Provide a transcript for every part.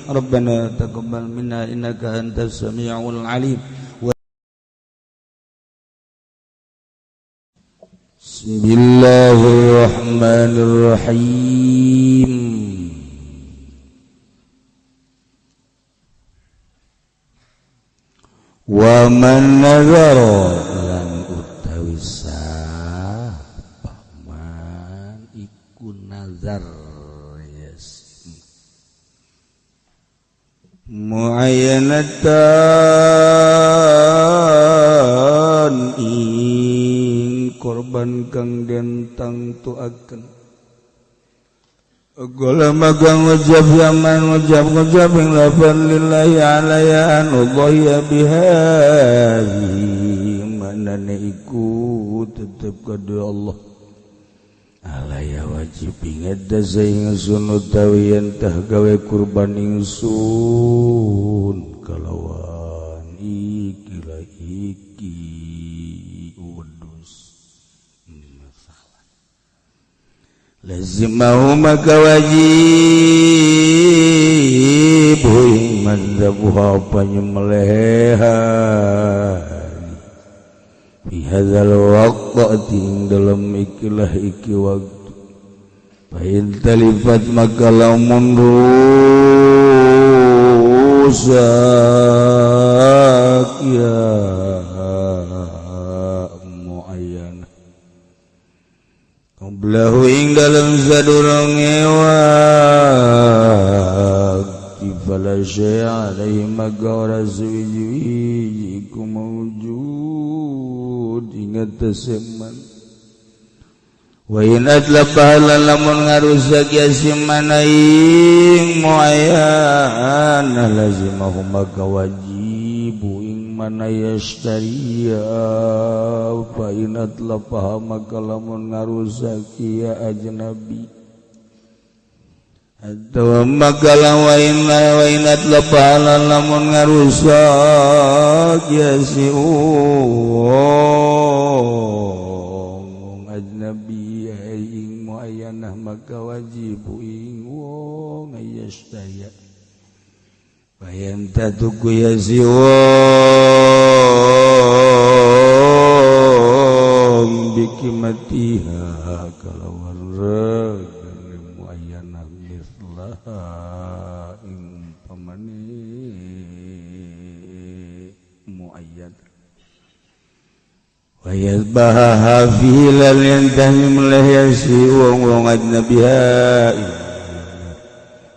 Rabbana taqabbal minna innaka antas samiul alim. Bismillahirrahmanirrahim. Wa man nazara lan utawi sapa man iku nazar yes muayyanatan ing korban kang den tangtuaken. Gola magang wajab yaman wajab wajab ing lapan lillahi alaya an udhiya biha manane iku tetep kadhe Allah alaya wajib ingat dasa ingsun utawi yen tah gawe kurban ingsun kalawan iki la iki wedhus masalah lazimahu maka wajib ing madzabuha penyembelihan fi hadzal waqti ing dalem ikilah iki waktu fa in talifat maka lamun rusak ya muayyan qablahu ing dalem sadurunge waqti fala syai'a alaihi maka ora suwiji iku mawjud ingat teseman. Wa in atlafa lamun ngarusak ya simana ing muayyan lazimahu maka wajib ing mana yashtariya fa in atlafa maka lamun ngarusak ya ajnabi atau maka wa in atlafa lamun ngarusak ya si wong ajnabi ing muayyanah maka wajib ing wong yashtariya bayan tatuku ya si wong bikimatiha kalawan regane muayyanah mislaha ing pamane muayyan wa yadbaha fi lan yantahi mulih ya si wong wong ajnabiha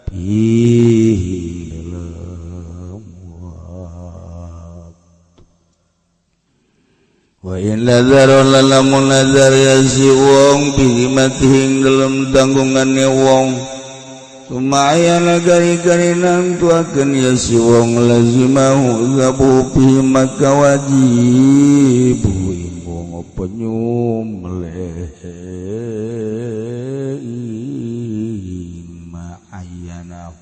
fihi wa in nazar lamun nazar ya si wong bihimatihi dalam tanggungane wong sumaya gari-gari nangtuakeun ya si wong lazimahu zabu bihi maka wajib ing wong apa nyumleh ma'ayyana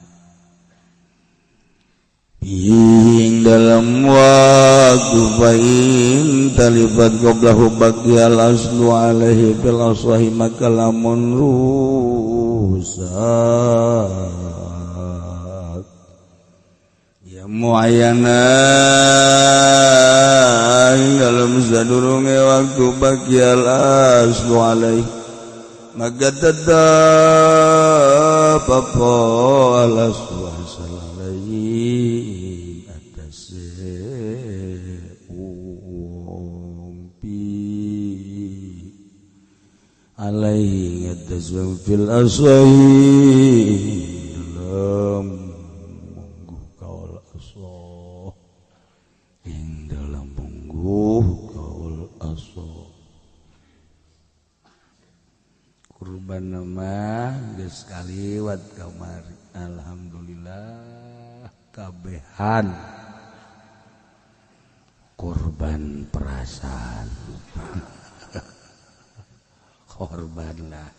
ing dalam waktu fa'in talibat qoblahu baqiyal aslu alaihi fil asahi maka lamun rusak ya muayyana ing dalam sadurunge waktu baqiyal aslu alaihi maka tetap apa al aslu asal alaihi atase wong pi alaihi atas wong fil asahi dalam mungguh kaul asah ing dalam mungguh kaul asah kurban mah geus kaliwat kamari alhamdulillah kabehan korban perasaan korban lah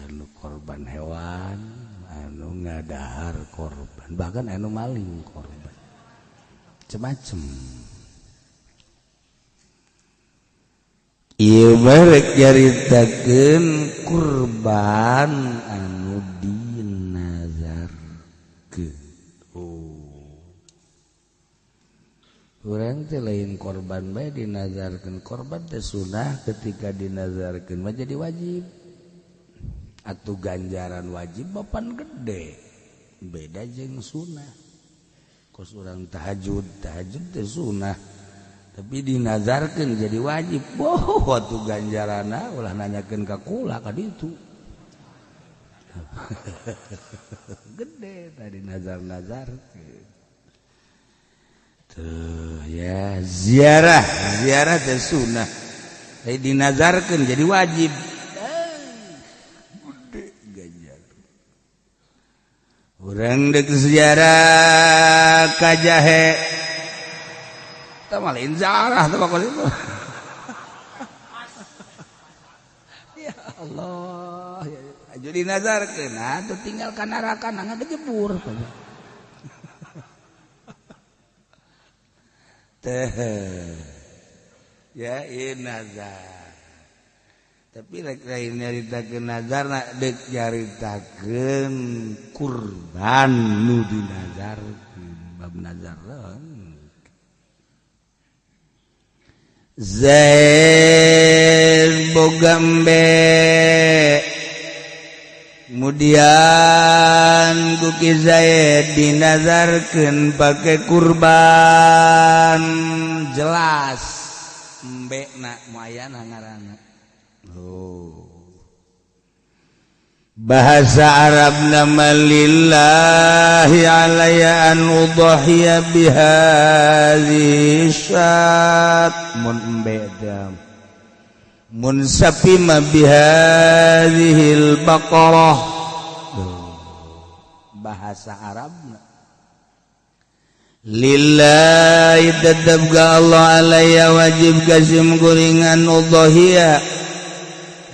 anu korban hewan anu ngadahar korban bahkan anu maling korban macem-macem. Ieu merek nyaritakeun kurban anu dinazarkeun. Nazarkeun. Oh. Urang teh lain korban bae dinazarkeun, korban teh sunah ketika dinazarkeun mah jadi wajib. Atuh ganjaran wajib bapan gede. Beda jeung sunah. Kos urang tahajud, tahajud teh sunah. Tapi dinazarkeun jadi wajib. Boh, atuh ganjaranna ulah nanyakeun ka kula ka ditu. Gede tadi nazar-nazarkeun. Tuh ya, ziarah, ziarah teh sunah. Tapi dinazarkeun jadi wajib. Gede ganjar. Urang deuk ziarah ka Jahe. Tah mah lain ziarah teh bakal itu. Ya Allah, ya aju dinazarkeun atuh tinggal ka neraka ngagejebur. Teh ya ieu nazar. Tapi rek lain nyaritakeun nazarna deuk nyaritakeun kurban nu dinazarkeun bab nazar. Zaid boga embe kemudian ku Ki Zaid dinazarkeun pake kurban jelas embe na muayana ngaranna. Oh. Bahasa Arab nama lillahi alayya an udhiya bihadzi syat mun embe teh mun sapi ma bihadzihil baqarah. Bahasa Arab lillahi tetap ga Allah alayya wajib kasim guringan udhiya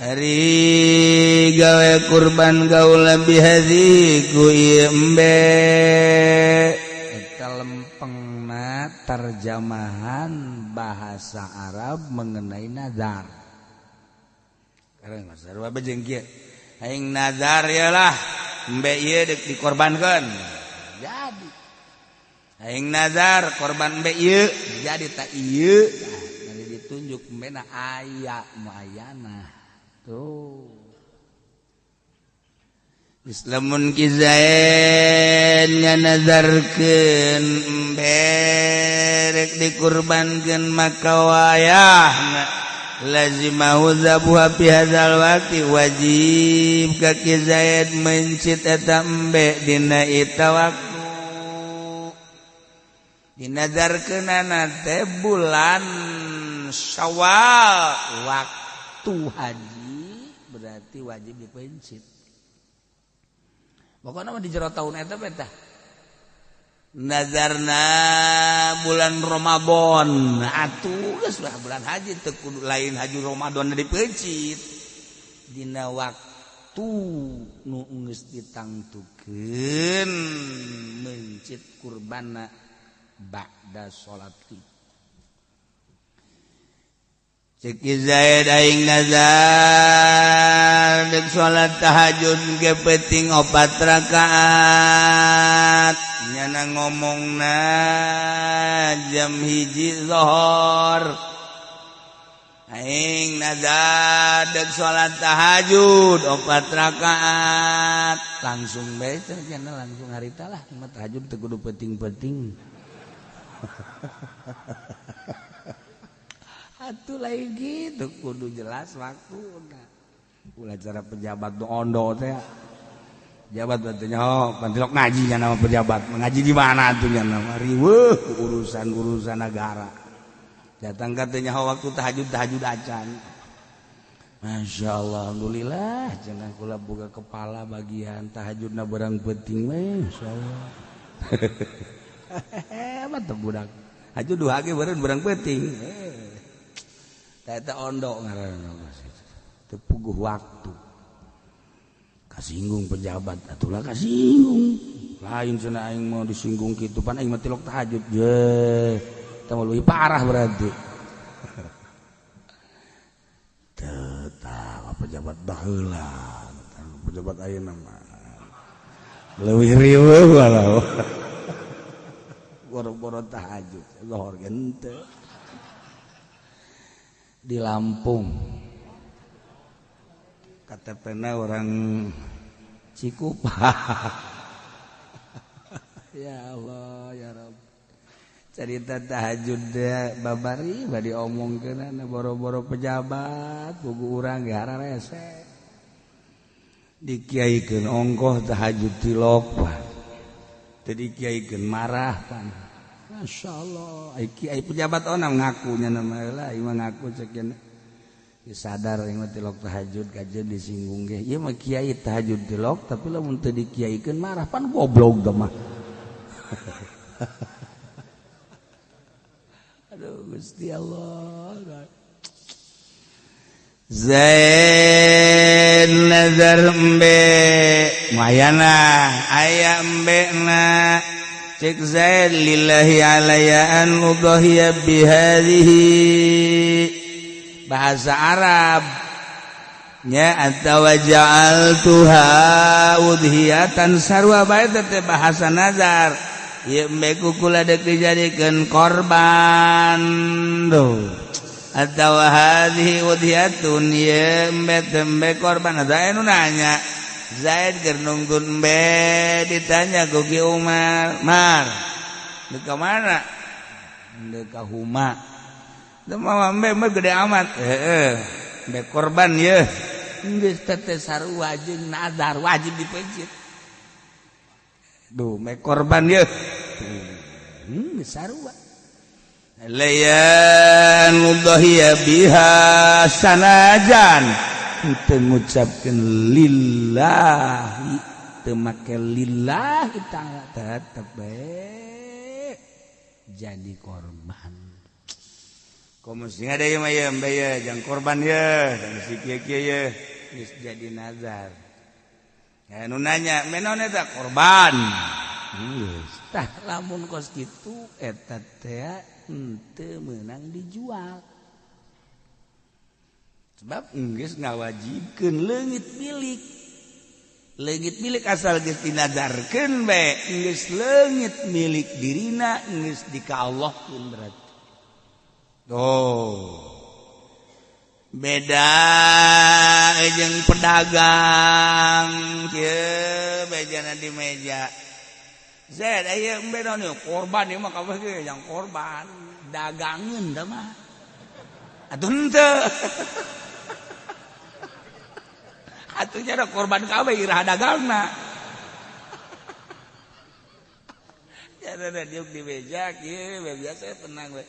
hari gawe kurban gaula bihadzi ku ieu embe. Eta lempengna terjemahan bahasa Arab mengenai nazar. Karena sarua jeung kieu aing nazar ieu lah embe ieu deuk dikorbankeun. Jadi aing nazar korban embe ieu jadi tak ieu. Tadi ditunjuk embena aya muayana. Tuh. Islamun Ki Zaid nganazarkeun embe rek dikurbankeun maka wayahna lazimahu zabuha fi hadzal waqti wajib ka Ki Zaid mencit eta embe dina eta waktu. Dinazarkeunana teh bulan Syawal waktu haji berarti wajib dipencit. Pokoknya mah di jero tahun eta teh nazarna bulan Ramadan atuh geus lah bulan haji teu kudu lain haji Ramadan dipencit dina waktu nu geus ditangtukeun mencit kurbanna ba'da salat Id. Cek Zaid aing nazar dek salat tahajud ge peuting 4 rakaat nyana ngomongna jam 1 zuhur aing nazar dek salat tahajud 4 rakaat langsung bae teh nyana langsung harita lah mah tahajud teu kudu peuting-peuting. Atuh lain gitu kudu jelas waktu. Ulah cara pejabat nu ondo teh. Pejabat berarti nyaho pantilok ngaji nya nama pejabat. Ngaji di mana atuh nya nama riweuh urusan-urusan negara. Datang ka teh nyaho waktu tahajud-tahajud acan. Masya Allah, alhamdulillah cenah kula boga kepala bagian tahajudna berang penting we insyaallah. Hebat tuh budak. Haju dua ge beureun berang penting. Eta ondo ngaranna teu puguh waktu. Kasinggung pejabat atulah kasinggung. Lain cenah aing mau disinggung kitu pan aing mah tilok tahajud. Ye, eta mah leuwih parah berarti. Teu tah pejabat baheula, pejabat ayeuna mah. Leuwih riweuh walau. Boro-boro tahajud, lohor gente. Di Lampung. KTP-na orang Cikupa. Ya Allah, ya Rabb. Cerita tahajud babari bari omongkeun boro-boro pejabat buku urang ge hararese. Dikiaikeun ongkoh tahajud tilok pan. Teu dikiaikeun marah pan. Masyaallah, ai kiai pejabat onam ngakunya nama lah, ieu mah ngaku ceuk sadar ieu mah tilok tahajud kajeun disinggung ge. Ieu mah kiai tahajud tilok tapi lamun teu dikiaikeun marah pan goblok teh mah. Aduh Gusti Allah. Zain nazar embe mayana aya embe na cek Zain lillahi alaya an udhiya bihadhihi bahasa Arab nya atawa ja'altuha udhiyatan sarua bae teh bahasa nazar. Ieu embe ku kula deuk dijadikeun korban tuh atawa hadhihi udhiyatun ieu embe teh embe korban. Ada anu nanya Zaid keur nungtun embe ditanya ku Ki Umar, "Mar, deuk ka mana?" "Deuk ka Huma." "Teu mah embe mah gede amat." "Heeh, embe korban yeuh." Geus teh sarua jeung nazar wajib dipencit. Duh, me korban yeuh. Sarua. Layan mudhiya biha sanajan teu ngucapkeun lillahi, teu make lillahi ta'ala tetep bae jadi korban. Komo sing ada ieu mah yeuh, embe yeuh, jang korban yeuh, dan si kieu-kieu yeuh geus jadi nazar. Ya nu nanya, "Menaon eta korban?" Geus. Tah lamun kos kitu eta teh henteu meunang dijual. Sebab geus ngawajibkeun leungit milik. Leungit milik asal geus dinazarkeun bae, geus leungit milik dirina geus dika Allahkeun berarti. Tuh. Beda jeung pedagang kieu bejana di meja. Zaid aya embe naon ieu korban ieu mah kabeh ge jang korban, dagangeun da mah. Atuh henteu. Atuh nya da korban kabeh iraha dagangna. Ya da diuk di meja kieu biasa tenang we.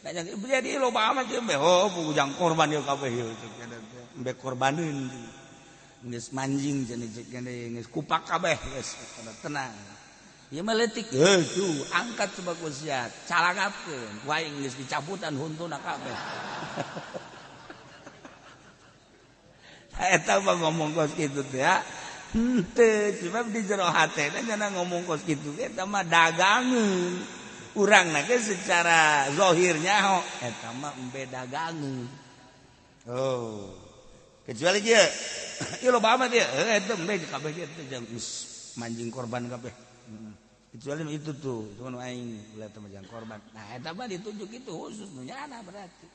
Nanya jadi loba amat ieu embe oh jang korban ieu kabeh ieu embe korbaneun. Geus manjing cenah cek geus kupak kabeh geus tenang. Ieu mah leutik heuh tuh angkat sebab wasiat calangapkeun ku aing geus dicabutan huntuna kabeh. Eta mah ngomong kos kitu teh ya. Henteu sebab di jero hatena nya ngomong kos kitu eta mah dagangeun. Urang na ge secara zahirnya ho eta mah embe dagangeun. Oh. Kecuali kieu. Ieu loba amat ieu. Heuh eta embe kabeh ge teh jang manjing korban kabeh. Kecuali itu tuh, cuman aing ulah teh jang korban. Nah eta mah ditunjuk itu khusus nu nyana berarti.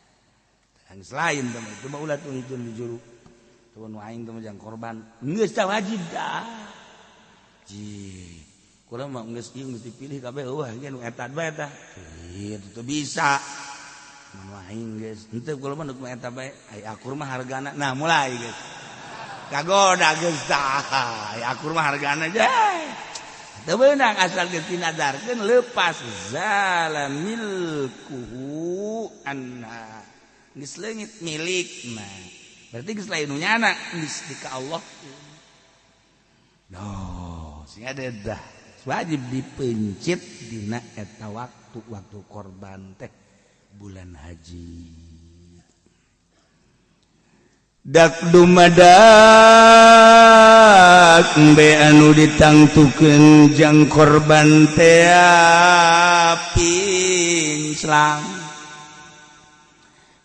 Yang lain teh itu mah ulah tuh itu di juru. Tuh nu aing teh jang korban. Geus tah wajib dah. Ji. Kula mah geus ieu geus dipilih kabeh eueuh ge nu eta bae tah. Ieu teu bisa. Nu aing geus henteu kula mah nu eta bae. Ai akur mah hargana. Nah mulai geus. Kagoda geus tah. Ai akur mah hargana jeh. Teu beunang asal geus dinadarkeun leupas zala milkuhu anha. Geus leungit milikna. Berarti geus lain nu nyana geus di ka Allah. No, sing ada dah. Wajib dipencit dina eta waktu waktu korban teh bulan haji. Dak dumadak embe anu ditangtukeun jang korban teh pinclang.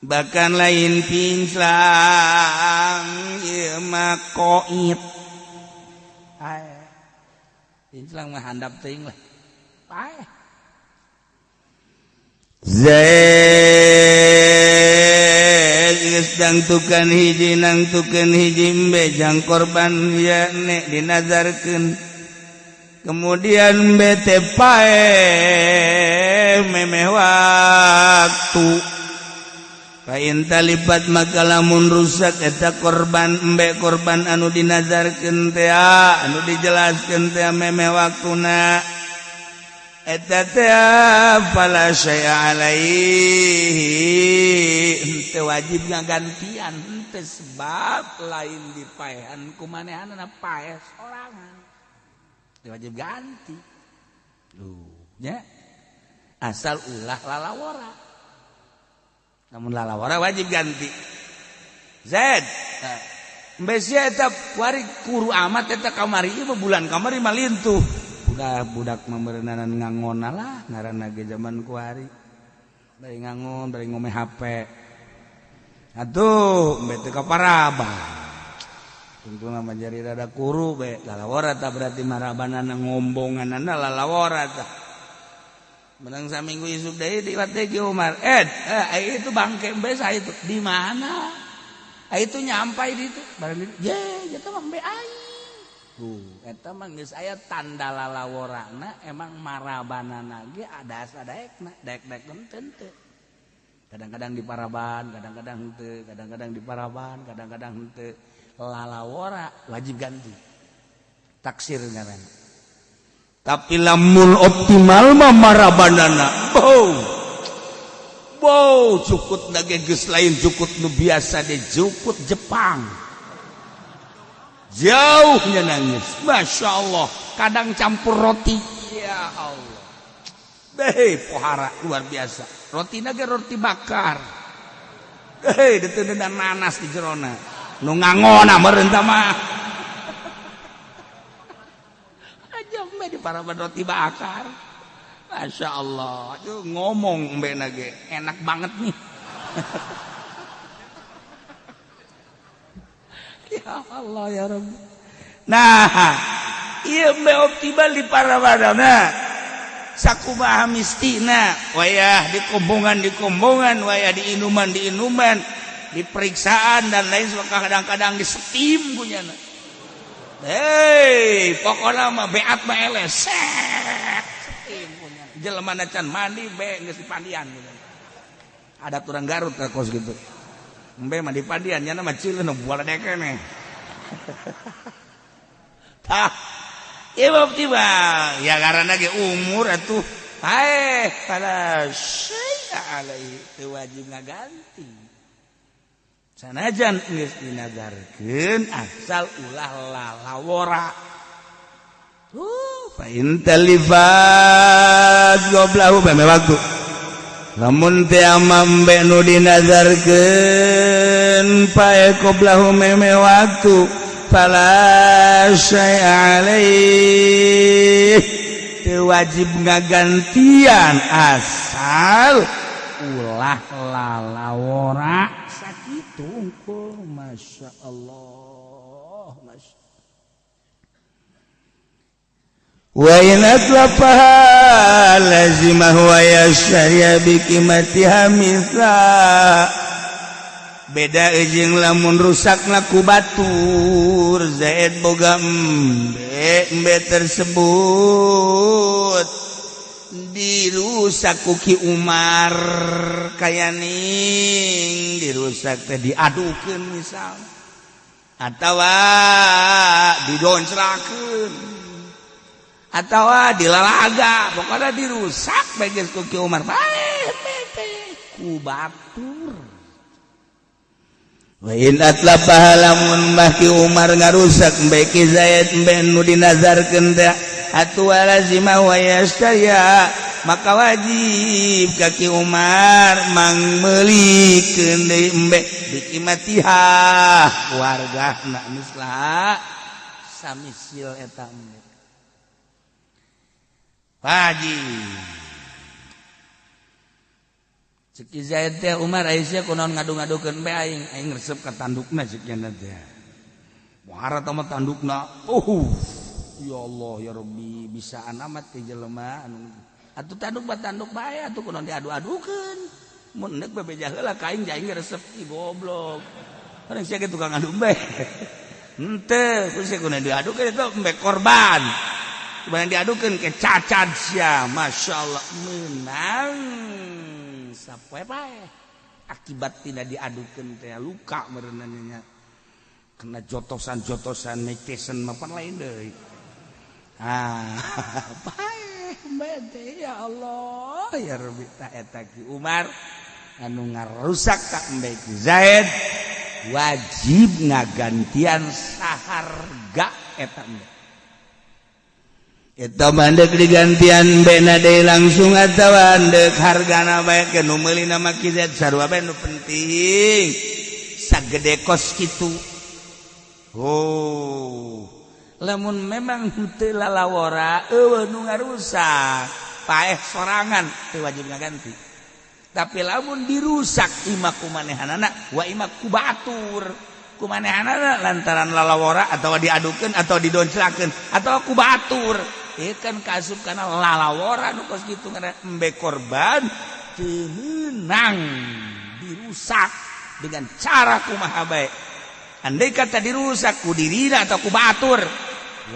Bahkan lain pinclang ieu mah koit. Kinclang mah handap teuing lah. Paeh. Zaid geus dangtukan hiji nangtukeun hiji embe jang korban ya nek dinazarkeun. Kemudian bete paeh memeh waktu. Pain talipat maka lamun rusak eta korban embe korban anu dinazarkeun teh anu dijelaskeun teh memeh waktuna. Eta teh fala syai'a alaihi henteu wajib ngagantian henteu sebab lain dipaehan ku manehanna paeh sorangan. Teu wajib ganti. Duh, nya asal ulah lalawora. Namun lalawora wajib ganti. Zaid, embe sia eta kuari kuru amat eta kamari ieu bulan kamari mah lintuh. Budak memerenanan ngangona lah ngaranna ge zaman kuari bari ngangon bari ngome HP atuh embe teu kaparaba tungtungna mah jadi rada kuru be lalawora tah berarti marabanana ngombonganana lalawora tah menang saminggu isuk deui di wat deui Umar itu bangke embe saha itu di mana itu nyampai di itu bareng ye eta mah embe aing. Eta mah geus aya tanda lalaworana emang marabanana ge ada sadaekna daek-daek henteu. Kadang-kadang di paraban, kadang-kadang henteu, kadang-kadang di paraban, kadang-kadang henteu. Lalawora wajib ganti. Taksir ngaranna. Tapi lamun optimal mah marabanana. Bow. Bow jukut ge geus lain jukut nu biasa de jukut Jepang. Jauhnya nangis, masya Allah. Kadang campur roti, ya Allah. Beh, pohara luar biasa. Roti naga roti bakar. Hei, diteundeun nanas di jerona. Nu ngangona meureun tah mah. Aja meh di paraban roti bakar. Masya Allah. Aduh, ngomong embe nage, enak banget nih. Ya Allah ya Rabbi. Nah, ieu mbe optimal di parabanana. Sakumaha mistina, wayah di kombongan, wayah di inuman, di periksaan dan lain sebagainya kadang-kadang di steam punyana. Hei, pokokna mah beat mah eleh set steam punyana. Jelema can mandi be geus dipandian punyana. Ada urang Garut ka kos gitu. Embe mah dipandian nya mah cileun nu bual dekene. Tah, ieu mah tiba ya karena ge umur atuh paeh fala syai'a alaihi teu wajib ngaganti. Sanajan geus dinazarkeun asal ulah lalawora. Fa in talifat goblahu meme waktu. Lamun teh ambe nu dinazarkeun pae qoblahu meme waktu fala syai'a alaih teu wajib ngagantian asal ulah lalawora sakitu unggul. Masya Allah, masya. Wa in atlafaha lazima huwa yashtari bi qimatiha mithla. Beda jeung lamun rusakna ku batur Zaid boga embe, embe tersebut dirusak ku Ki Umar kayaning dirusak teh diadukeun misal atawa didoncrakeun atawa dilalaga pokoknya dirusak bae geus ku Ki Umar bae ku batur. Wa in atlafaha lamun mah Ki Umar ngarusak embe Ki Zaid embe nu dinazarkeun teh atuh lazima wa yastaya maka wajib ka Ki Umar mangmeulikeun deui embe bikimatiha wargana mislah samisil eta embe. Wajib. Cek Ki Zaid teh Umar Aisyah kunaon ngadu-ngadukeun bae aing, aing resep ka tandukna cek nya teh. Muhara teh mah tandukna. Ya Allah ya Rabbi, bisaan amat teh jelema anu atuh tanduk batanduk bae atuh, kunaon diadu-adukeun? Mun deuk bebeja heula ka aing, aing resep. Ih, goblok. Orang sia ge tukang adu embe. Henteu, ku sia kunaon diadukeun itu embe korban? Kumaha diadukeun ke cacat sia, masyaallah menang sapoe pae. Akibat tidak diadukeun teh luka meureunna, kena jotosan-jotosan netizen mapan lain deui. Ah, pae embe, ya Allah ya Rabbi. Ta eta Ki Umar anu ngarusak ka embe Ki Zaid wajib ngagantian saharga eta embe. Eta mandek digantian bena deui langsung atawa ndek hargana bae ke nu meuli nama Ki Zaid, sarua bae, nu penting sagede kos kitu. Oh, lamun memang henteu lalawora, eueuh nu ngarusak, paeh sorangan, teu wajib ngaganti. Tapi lamun dirusak ima ku manehanana wa ima ku batur, ku manehanana lantaran lalawora atau diadukeun atau didonclakeun atau ku batur, ieu kan kaasup kana lalawora nu kos kitu, karena embe korban teu meunang dirusak dengan cara kumaha bae. Andai kata dirusak ku dirina atau ku batur,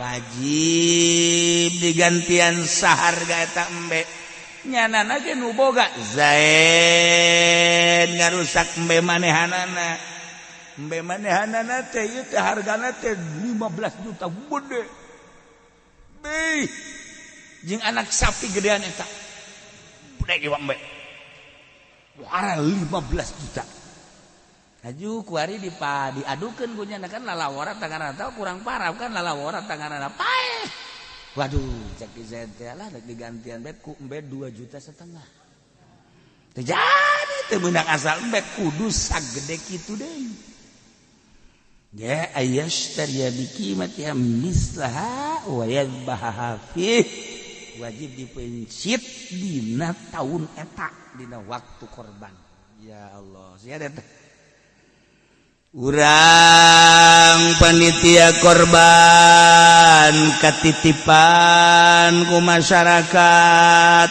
wajib digantian saharga eta embe. Nyanana ge nu boga Zaid ngarusak embe manehanana, embe manehanana teh ieu teh hargana teh 15 juta, gede. Beuh, jeung anak sapi gedean eta gede ieu embe. Wara 15 juta. Haju kuari dipa diadukeun ku nyana kan lalawora tangan tahu kurang parah kan, lalawora tangan paeh. Waduh, cek Zaid teh lah rek digantian bae ku embe 2 juta setengah. Teu jadi, teu meunang asal embe, kudu sagede kitu deui. Ya ayashtariya bi qimatiha mislaha wa yadhbaha fi, wajib dipencit dina tahun eta dina waktu korban. Ya Allah, sia teh. Urang panitia korban katitipan ku masyarakat,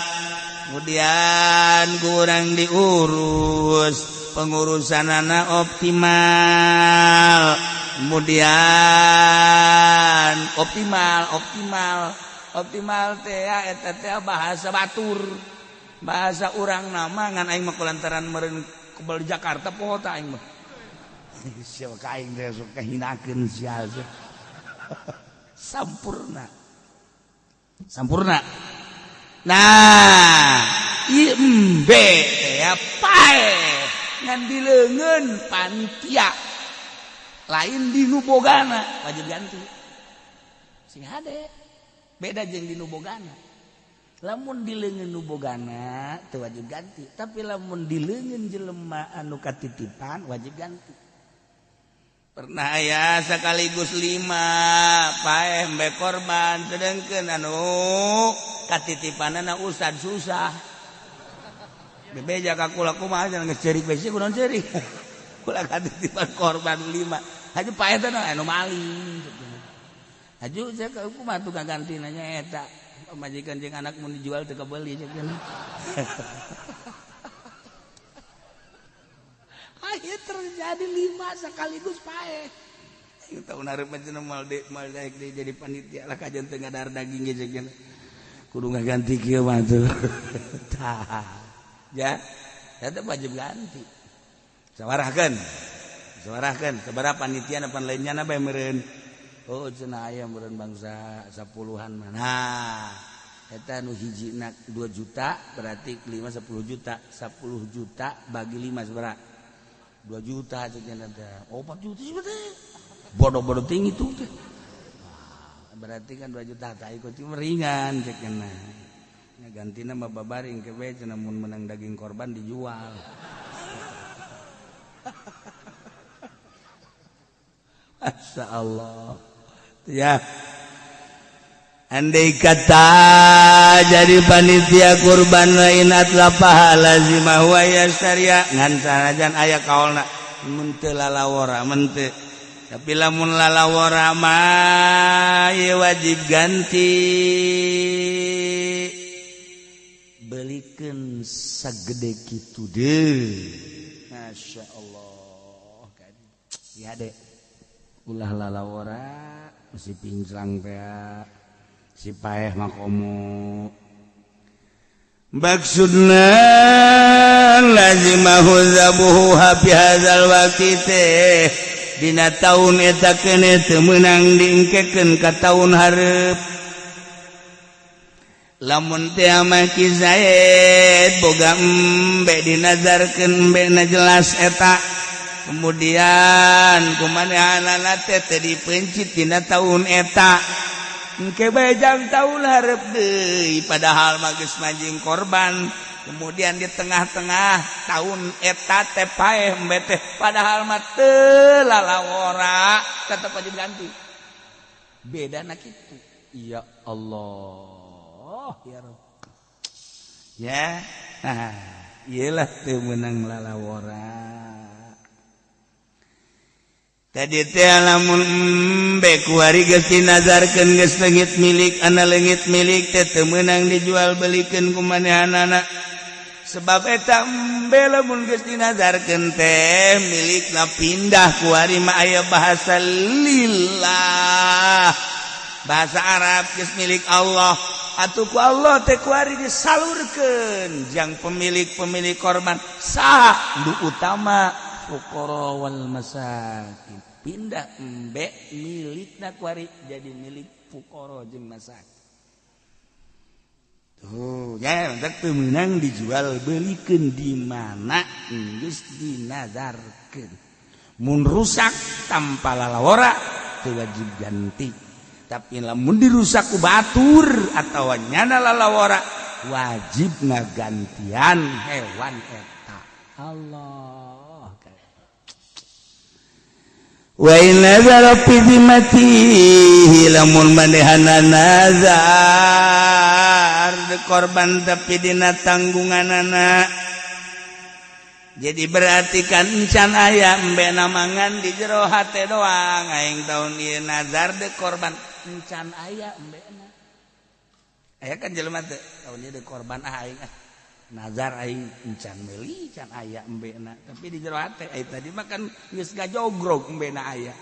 kemudian kurang diurus, pengurusan anak optimal, kemudian optimal optimal optimal teh eta teh bahasa batur, bahasa urang nama ngan aing mah kulantaran meureun kebal di Jakarta poho ta aing mah. Siapa ka aing teh sok kahinakeun sia. Sampurna sampurna. Nah, ieu embe teh paeh ngan dileungeun panitia, lain di nu bogana, wajib ganti. Sing hade, beda jeung di nu bogana. Lamun di leungeun nu bogana teu wajib ganti, tapi lamun di leungeun jelema anu katitipan wajib ganti. Pernah aya sekaligus lima paeh embe korban, sedangkan anu katitipanana ustad susah bebeja ka kula, kumaha jangan geus ceurik bae, kunaon ceurik? Kula katitipan korban lima, haju paeh teh anu maling, haju saya kumaha tukang ganti nanya eta pamajikan jeung anak mun dijual teu kabeli cek. Akhirnya terjadi lima sekaligus paeh. Tahun hareup mah cenah moal de moal daek deui jadi panitia lah, kajian teu ngadahar daging ge cek, kudu ngaganti kieu mah tuh. Tah ya, eta wajib ganti. Sawarahkeun sawarahkeun sabaraha panitia apa lainnya na bae meureun. Oh, cenah aya meureun bangsa 10-an mah. Nah, eta nu hijina 2 juta berarti 5 10 juta, 10 juta bagi 5 sabaraha? 2 juta cek teh. Oh, 4 juta sih teh. Bodoh-bodoh tinggi tuh teh. Berarti kan 2 juta tak ikut ringan cek nya. Gantina mah babaring ke we cenah, mun menang daging korban dijual. Masya Allah. Ya. Andai kata jadi panitia kurban lain atlafaha lazimah wa yastarya, ngan sanajan aya kaolna mun teu lalawora mun teu Tapi lamun lalawara mah ieu wajib ganti. Belikeun sagede kitu deui. Masya Allah. Ya dek, ulah lalawara si pinclang teh si paeh mah komo. Maksudna lazimahu zabuhu fi hadzal waqti teh dina taun eta keneh teu meunang diengkekeun ka taun hareup. Lamun teh maki Zaid boga embe dinazarkeun embe na jelas eta. Kemudian kumanehanana teh teu dipencit dina taun eta. Engke bae jang taun hareup deui padahal mah geus manjing korban. Kemudian di tengah-tengah tahun eta teh paeh embe teh padahal mah teu lalawora tetep wajib ganti. Bedana kitu. Ya Allah ya Rabb. Ya, nah, iyalah teu meunang lalawora. Tadi teh lamun embe kuari geus dinazarkeun geus leungit milik ana leungit milik teh teu meunang dijual belikeun ku manehanana. Sebab eta embe lamun geus dinazarkeun teh milikna pindah kuari mah aya bahasa lillah. Bahasa Arab geus milik Allah. Atuh ku Allah teh kuari disalurkeun jang pemilik-pemilik korban sah nu utama fuqara wal masakin. Pindah embe milikna kuari jadi milik fuqara jeung masakin. Tuh, ya teu meunang dijual belikeun di mana geus dinazarkeun. Mun rusak tanpa lalawora teu wajib ganti. Tapi lamun dirusak ku batur atawa nyana lalawora wajib ngagantian hewan eta. Allah. Wa in nazara fi zimmatihi lamun manehana nazar korban tapi dina tanggunganana. Jadi berarti kan encan aya embe mangan di jero hate doang aing taun ieu nazar de korban encan aya embena. Aya kan jelema teh taun ieu de korban ah aing ah nazar aing encan meuli can aya embena tapi di jero hate aing tadi mah kan geus ngajogrog embena aya.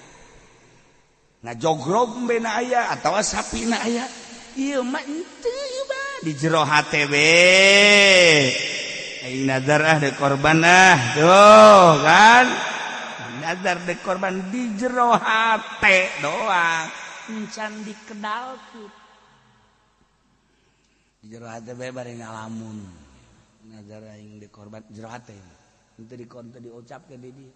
Ngajogrog embena aya atawa sapina aya. Ieu mah henteu ieu mah di jero hate we. Aing nazar ah de korban ah tuh kan nazar de korban di jero hate doang encan dikedalkeun di jero hate bae bari ngalamun nazar aing de korban jero hate henteu dikon teu diucapkeun di dieu.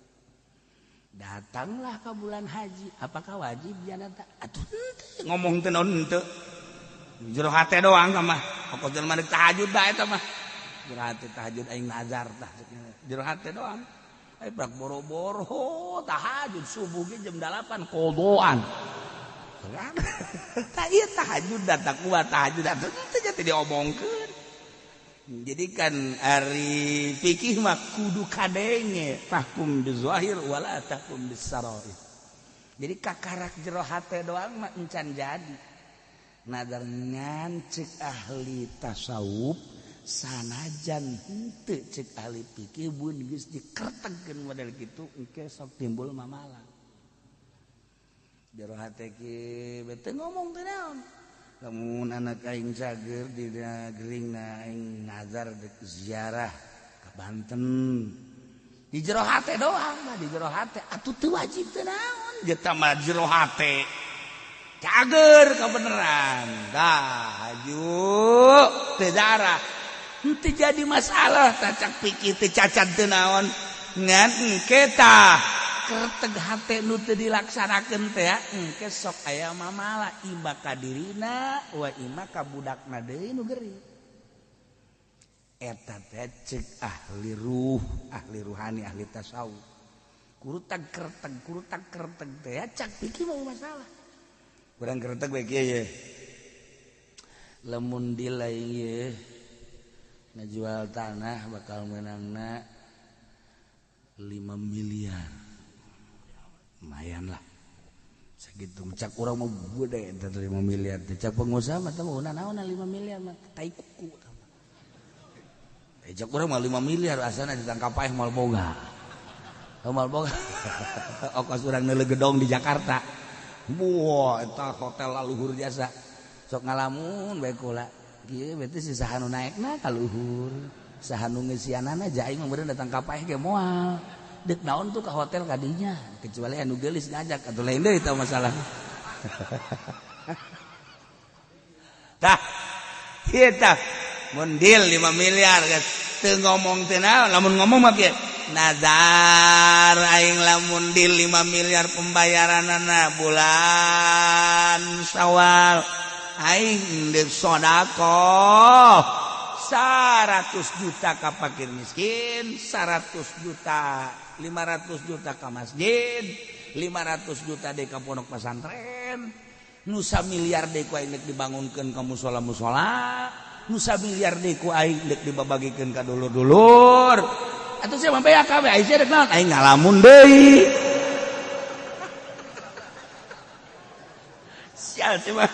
Datanglah ke bulan haji apakah wajib jana ta atuh henteu ngomong teu naon henteu jero hate doang mah pokok jelema deuk tahajud bae eta mah. Jero hate tahajud aing nazar tah jero hate doang. Ai prak boro-boro tahajud subuh ge jam 8 kodoan. Tah ieu tahajud da takwa tahajud atuh teu jadi diomongkeun. Jadi kan ari fikih mah kudu kadenge tahkum bizahir wala tahkum bisarair. Jadi kakarak jero hate doang mah encan jadi. Nazar ngan cek ahli tasawuf sanajan henteu cek ahli fikih bun geus dikertegkeun model kitu engke sok timbul mamala. Jero hate ki bete ngomong teh naon. Lamun anak aing cager dina geringna aing nazar dek ziarah ka Banten. Di jero hate doang mah di jero hate atuh teu wajib teh naon. Jeung mah jero hate cager kebenaran. Dah aju teu darah. Henteu jadi masalah tacak pikir teu cacat teu naon. Ngan engke tah kerteg hate nu teu dilaksanakeun teh engke sok aya mamala imba ka dirina wa ima ka budakna deui nu gering. Eta teh cek ahli ruh, ahli ruhani, ahli tasawuf. Kurutag kerteg teh cak pikir mau masalah. Kurang kerteg bae kieu ye. Lamun dilai ye ngajual tanah bakal menangna 5 miliar. Lumayan lah. Sakitu cak urang mah gede eta 5 miliar teh. Cak pengusaha mah teh naon 5 miliar mah tai kuku. Cak urang mah 5 miliar asana ditangkap paeh moal boga. Moal boga. Okos urang neuleuh gedong di Jakarta. Wah, eta hotel laluhur jasa. Sok ngalamun bae kula. Kieu berarti si saha nu naekna ka luhur. Saha nu ngeusianana ja aing mah meureun datang ka paeh ge moal. Dek naon tuh ka hotel kadinya, kecuali anu geulis ngajak atuh lain deui eta masalah. Tah, ieu tah mun deal 5 miliar geus teu ngomong teh naon, lamun ngomong mah kieu. Nazar aing lamun deal 5 miliar pembayaranana bulan Syawal aing deuk sedekah 100 juta ka fakir miskin, 100 juta 500 juta ka masjid, 500 juta deui ka pondok pesantren, nu samiliar deui ku aing deuk dibangunkeun ka musala-musala, nu samiliar deui ku aing deuk dibabagikeun ka dulur-dulur. Atuh sia mah beak kabeh, aing sia deuk naon? Aing ngalamun deui. Sial sia mah.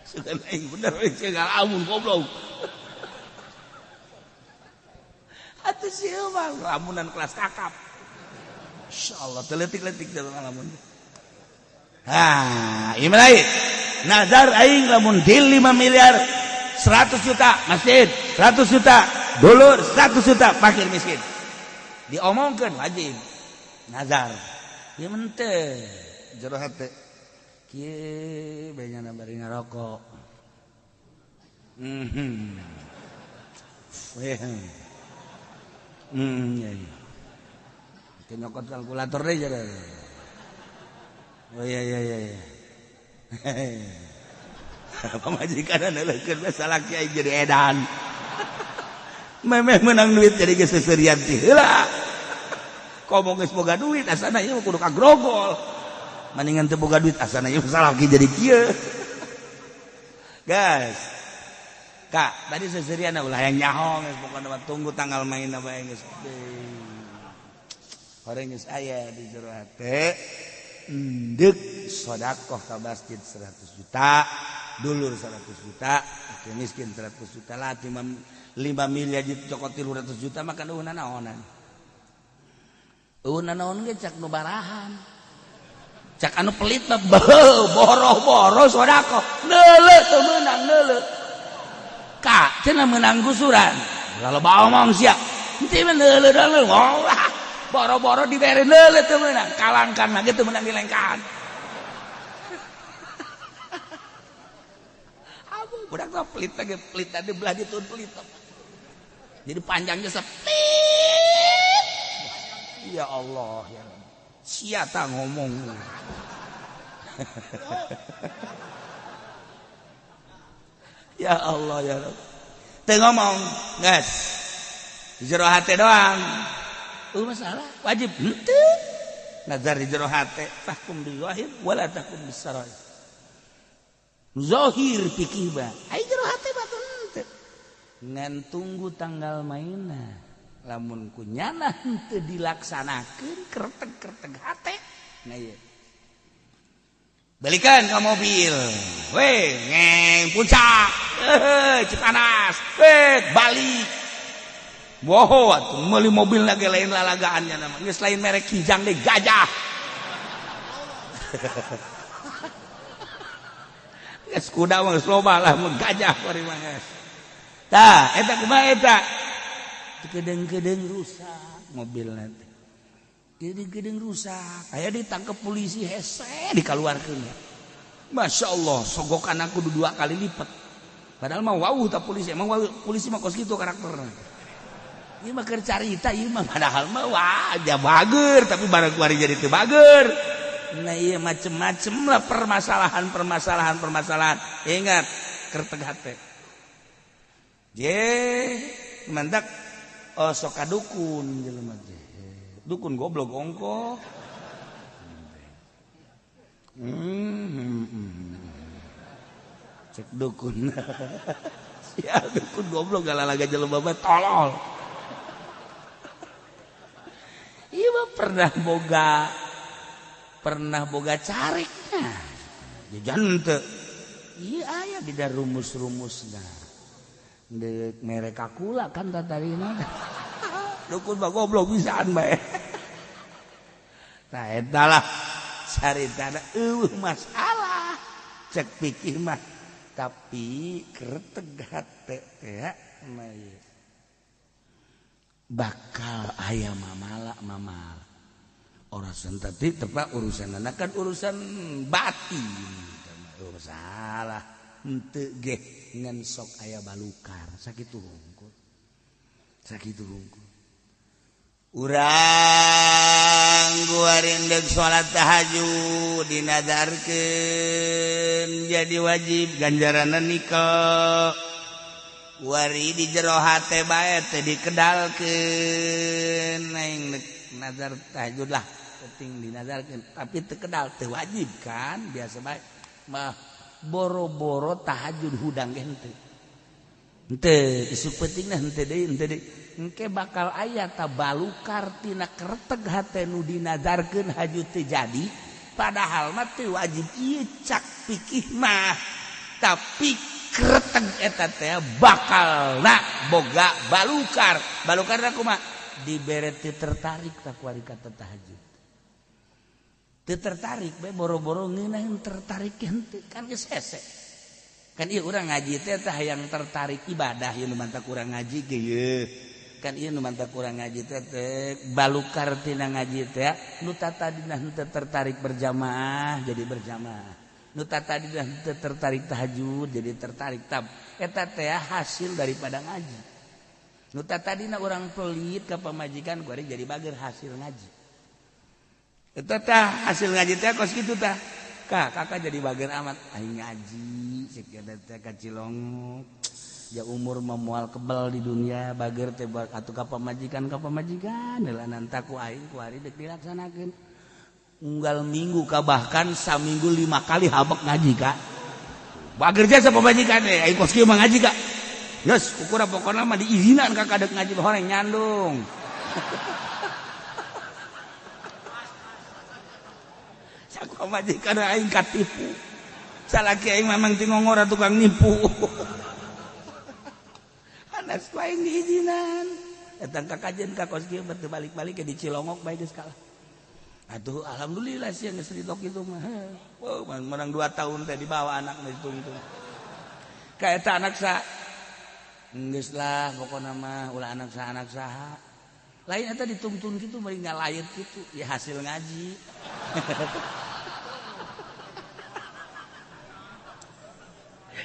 Sugan aing bener we sia ngalamun goblok. Atuh sia mah lamunan kelas kakap. Insyaallah teletik-letik teh ngalamun. Ha, ieu mah lain. Nazar aing lamun deal 5 miliar 100 juta masjid, 100 juta dulur, 100 juta fakir miskin. Diomongkeun wajib. Nazar. Ieu mah teu jero hate. Kieu bae nyana bari ngarokok. Iya. Nyokot kalkulator deh jadi. Oh iya. Pamajikan neuleukeun salaki aing jadi edan. Memeh menang duit jadi geus seserian ti heula. Komo geus boga duit asana ieu kudu kagrogol. Mendingan teu boga duit asana ieu salaki jadi kieu. Guys. Kak, tadi seserian ulah yang nyaho geus pokona mah tunggu tanggal main bae geus. Horeng geus aya di jero hate. Endek sedekah ka masjid 100 juta, dulur 100 juta, fakir miskin 100 juta lah 5 miliar dicokot 300 juta mah kan eueuh naonan. Eueuh naon ge cak nu barahan. Cak anu pelit mah boro-boro sedekah. Neuleuh teu meunang neuleuh. Kak, cenah meunang gusuran. Loba omong sia. Henteu mah neuleuh deuleuh. Wah. Boro-boro dibere neuleuh teu meunang, kalangkan lagi teu meunang dilengkahan. Abu budak teh pelit lagi, pelit tadi belah ditu pelit. Jadi panjangnya sepit. Ya Allah ya Rabb. Sia ta ngomong. Ya Allah ya Rabb. Teu ngomong, geus. Jero hate doang. Masalah wajib henteu. Nazar di jero hate tahkum bi zahir wala tahkum bis sarair. Zahir pikir ba. Ai jero hate mah henteu. Ngan tunggu tanggal mainna. Lamun ku nyana henteu dilaksanakeun kerteg-kerteg hate. Nah ieu. Balikan ka mobil. Weh, ngeng puncak. Cipanas. Weh, balik. Wow, atuh meuli mobil lagi lain lalagaannya nama. Geus lain merek Kijang deh gajah. Geus kuda mah geus loba lah mun gajah bari mah geus. Tah, eta kumaha eta? Kedeng-kedeng rusak mobilna teh. Kedeng-kedeng rusak. Aya ditangkep polisi hese dikaluarkeun. Masya Allah, sogokan aku 2 kali lipat. Padahal mah wauh ta polisi, emang wauh polisi mah kos kitu karakterna. Ieu mah keur carita ieu mah padahal mah wah aja bager tapi barang kuari jadi teu bager. Nah ieu macem-macem lah permasalahan. Ingat kerteg hate. Je mandak oh sok ka dukun jelema teh. Dukun goblok ongko. Cek dukun. Ya dukun goblok galalaga jelema mah tolol. Iya mah pernah boga Pernah boga cariknya. Jajan teu. Ieu aya di rumus-rumusna. Deuk mere kakula kan tatarina. Dukun mah goblok bisaan bae. Nah eta lah caritana eueuh masalah. Cek pikir mah tapi kreteg hate teh mah bakal aya mamala mamala. Urusan tadi tepat urusan anak kan urusan batin. Salah henteu ge ngan sok aya balukar sakitu hungkul. Sakitu hungkul. Urang guarin deuk salat tahajud dinadarkeun jadi wajib ganjaranna nikel. Wari di jero hate bae teh dikedalkeun aing nazar tahajud lah penting dinazarkeun tapi teu kedal teu wajib kan biasa bae mah boro-boro tahajud hudang ge henteu. Henteu isuk peutingna henteu deui henteu deui. Engke bakal aya ta balukar tina kreteg hate nu dinazarkeun haju teu jadi padahal mah teu wajib ieu cak pikih mah tapi kreteg eta teh bakalna boga balukar. Balukarna kumaha? Dibere teu tertarik ta ku ari kata tahajud. Teu tertarik bae boro-boro ngeunaheun tertarik henteu kan geus hese. Kan ieu urang ngaji teh tah hayang tertarik ibadah ieu nu mantak urang ngaji ge ieu. Kan ieu nu mantak urang ngaji teh balukar tina ngaji teh nu tatadina henteu tertarik berjamaah jadi berjamaah. Nu tatadina henteu tertarik tahajud jadi tertarik tab. Eta teh hasil daripada ngaji. Nu tatadina urang pelit ka pamajikan kuari jadi bager hasil ngaji. Eta teh hasil ngaji teh kos kitu tah. Kak, kakak jadi bager amat aing ngaji cek eta teh ka Cilongok. Ja umur memual kebal di dunia bager teh atuh ka pamajikan heula nanta ku aing kuari deuk dilaksanakeun. Unggal minggu ka bahkan saminggu 5 kali habek ngaji kak. Bager jasa pamajikan teh aing kos kieu mah ngaji kak. Geus ukur pokona mah diizinan kakak deuk ngaji horeng nyandung. Saku pamajikan aing katipu. Salaki aing mamang ti ngongora tukang nipu. Anas ku aing diizinan. Datang ka kajen ka kos kieu teu balik-balik ke di Cilongok bae geus kalah. Aduh alhamdulillah sih geus ridho kitu mah. Wow, menang 2 tahun teh dibawa anakna ditungtung. Ka eta anak sa geus lah pokona mah ulah anak sa anak saha. Lain eta ditungtun kitu meuring ngalayet kitu ya hasil ngaji.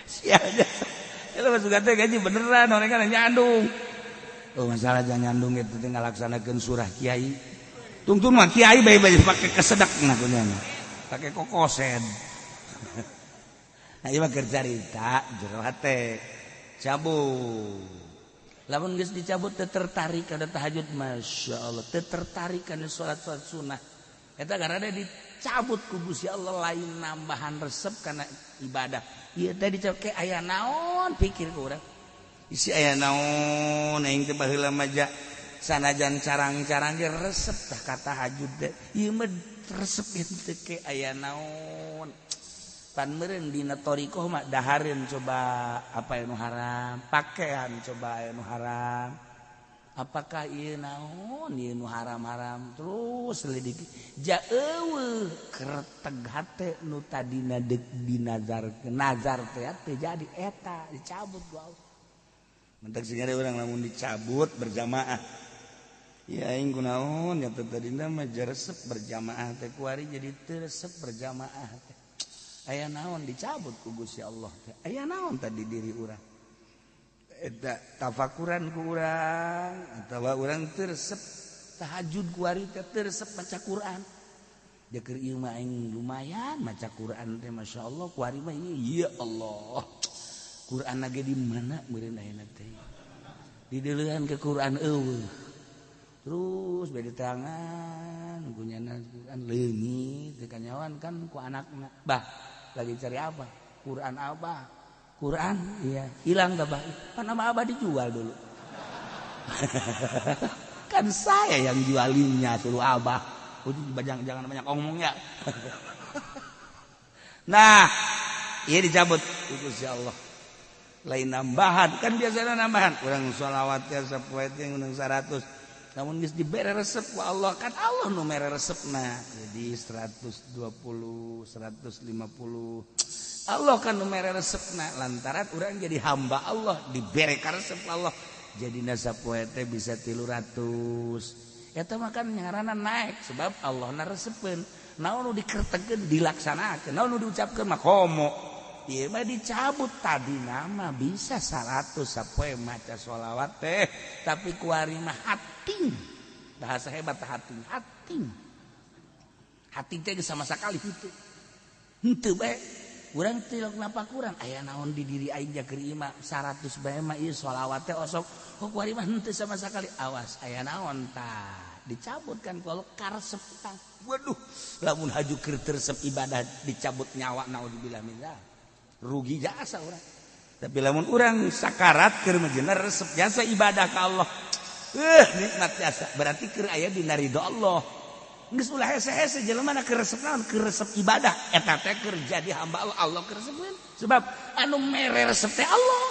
Sia aja. Kalau masuk teh gaji beneran orang kan nyandung. Oh masalah jangan nyandung itu teh ngalaksanakeun surah kiai. Tungtun mah kiai bae-bae pake kesedak nah kunyana. Pake kokosen. Nah ieu mah keur carita jero hate. Cabut. Lamun geus dicabut teu tertarik kana tahajud masyaallah, teu tertarik kana salat-salat sunah. Eta karena dicabut ku Gusti Allah lain nambahan resep kana ibadah. Ieu teh dicabut ke aya naon pikir ku urang. Isi aya naon aing teh baheula mah sanajan carang-carang ge resep tah ka tahajud teh. Ieu mah resep henteu ke aya naon. Pan meureun dina thariqah mah dahareun coba apa anu haram, pakaian coba anu haram. Apakah ieu naon ieu nu haram-haram terus selidiki. Ja eueuh kreteg hate nu tadina deuk dinazar nazar teh teu jadi eta dicabut ku Allah. Mentak singare urang lamun dicabut berjamaah. Ya aing kunaon nya teh tadina mah resep berjamaah teh kuari jadi teu resep berjamaah teh. Aya naon dicabut ku Gusti Allah teh. Aya naon tadi diri urang. Eta tafakuran ku urang atawa urang teu resep tahajud kuari teh teu resep maca Quran. Ja keur ieu mah aing lumayan maca Quran teh masyaallah kuari mah ieu ya Allah. Quran lagi di mana meureun ayeuna teh. Dideuleuhan ke Quran eueuh. Terus beda tangan kunyana Quran leungit teu kanyawan kan ku anakna. Bah, lagi cari apa? Quran apa? Quran, iya. Hilang gak bah? Kan sama abah dijual dulu. Kan saya yang jualinnya suruh abah. Udah jangan banyak ngomongnya. Nah, iya dicabut ku Allah. Lain nambahan kan, biasanya nambahan. Urang sholawat ya sapoe teh urang 100. Namun geus dibere resep ku Allah, kan Allah nu mere resepna. Jadi 120, 150. Allah kan nu mere resepna lantaran urang jadi hamba Allah dibere karesep Allah. Jadi sapoe teh bisa 300. Eta mah kan ngaranna naik sebab Allah na resepeun. Naon nu dikertekeun dilaksanakeun, naon nu diucapkeun mah komo. Ieu mah dicabut, tadi nama bisa 100 sapoe maca sholawat teh, tapi kuari mah hating. Bahasa hebat hating, hating. Hating teh sama sekali henteu. Henteu bae. Urang tilok napa kurang aya naon di diri aing keur ieu mah 100 bae mah ieu sholawat teh osok. Kok kuari mah henteu sama sekali. Awas aya naon tah. Dicabut kan kalau karesep. Waduh, lamun haju keur resep ibadah dicabut nyawa, naudzubillah min. Rugi jasa urang. Tapi lamun urang sakarat keur mejeuna resep jasa ibadah ka Allah. Nikmat jasa. Berarti keur aya dina ridho Allah. Geus ulah hese-hese jelema na keur resep naon? Keur resep ibadah. Eta teh keur jadi hamba Allah, Allah keur resepeun. Sebab anu mere resep teh Allah.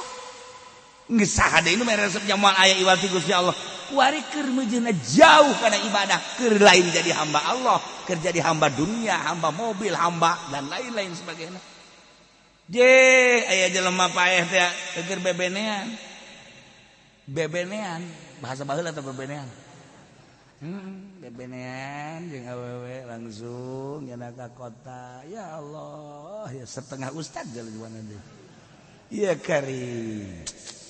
Geus saha deui nu mere resep moal aya iwal ti Gusti Allah. Kuari keur mejeuna jauh kana ibadah, keur lain jadi hamba Allah, keur jadi hamba dunia, hamba mobil, hamba dan lain-lain sebagainya. Je aya jelema paeh teh keur bebenean. Bebenean, bahasa baheula atau bebenean? Bebenean jeung awewe langsung nyana ka kota. Ya Allah, ya setengah ustad jalan deui. Iya kari.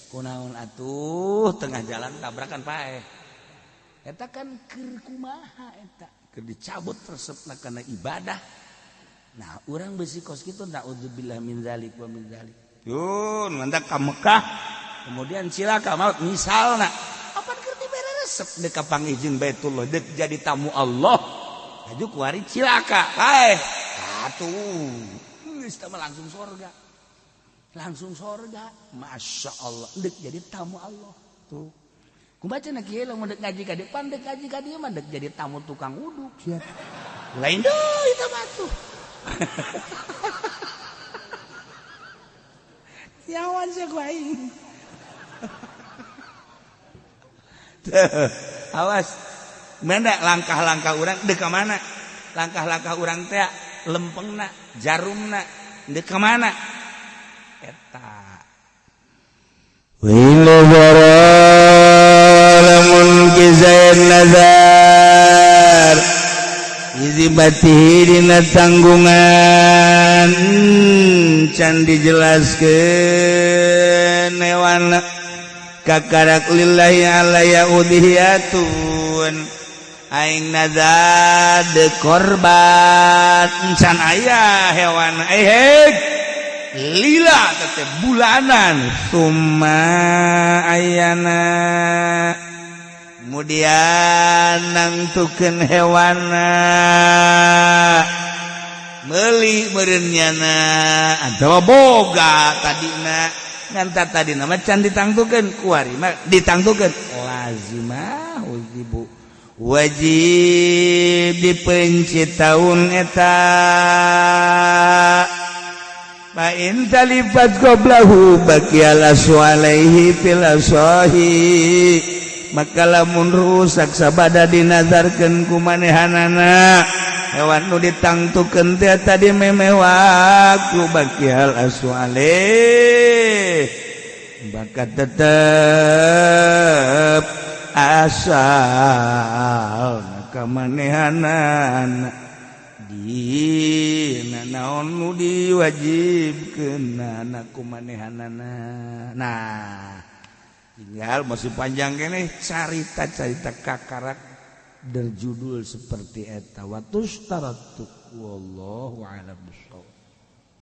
Kunaon atuh tengah jalan tabrakan paeh. Eta kan keur kumaha eta? Keur dicabut resepna kana ibadah. Nah, urang besi kos kitu, naudzubillah min zalik wa min zalik. Yun, mantak ka Mekah, kemudian cilaka maut misalna. Apan keur dibere resep deuk ka pangijin Baitullah, deuk jadi tamu Allah. Aju kuari cilaka, paeh. Atuh, geus teh langsung surga. Langsung surga. Masya Allah, deuk jadi tamu Allah. Tuh. Kumaha cenah kieu lamun deuk ngaji ka dieu, pan deuk ngaji ka dieu mah deuk jadi tamu tukang uduk sia. Lain deui eta mah tuh. Nyawan sia ku aing. Awas. Mana langkah-langkah urang deuk ka mana? Langkah-langkah urang teh lempengna, jarumna deuk ka mana? Eta. Lamun kizain nazar izibatihi dina tanggungan can dijelaskeun hewan kakarak lillahi alaya udhiyatun aing nazar de korban can aya hewan lila teh bulanan summa ayana kemudian nangtukeun hewana meuli meureun-nyana atawa boga tadina nganta tadina mah can ditangtukeun kuari mah ditangtukeun lazimah wajibu wajib dipenci taun eta. Fa in talifat qablahu baqiyal asu alaihi fil asahi, maka lamun rusak sabada dinazarkeun ku manehanana hewan nu ditangtukeun teh tadi meme waktu, baqiyal asu alaihi maka tetep asal ka manehanana dina naon nu diwajibkeun ku manehanana. Nah, tinggal masih panjang keneh carita-carita kakarak berjudul seperti eta wa tustaratu, wallahu a'lam bishawab.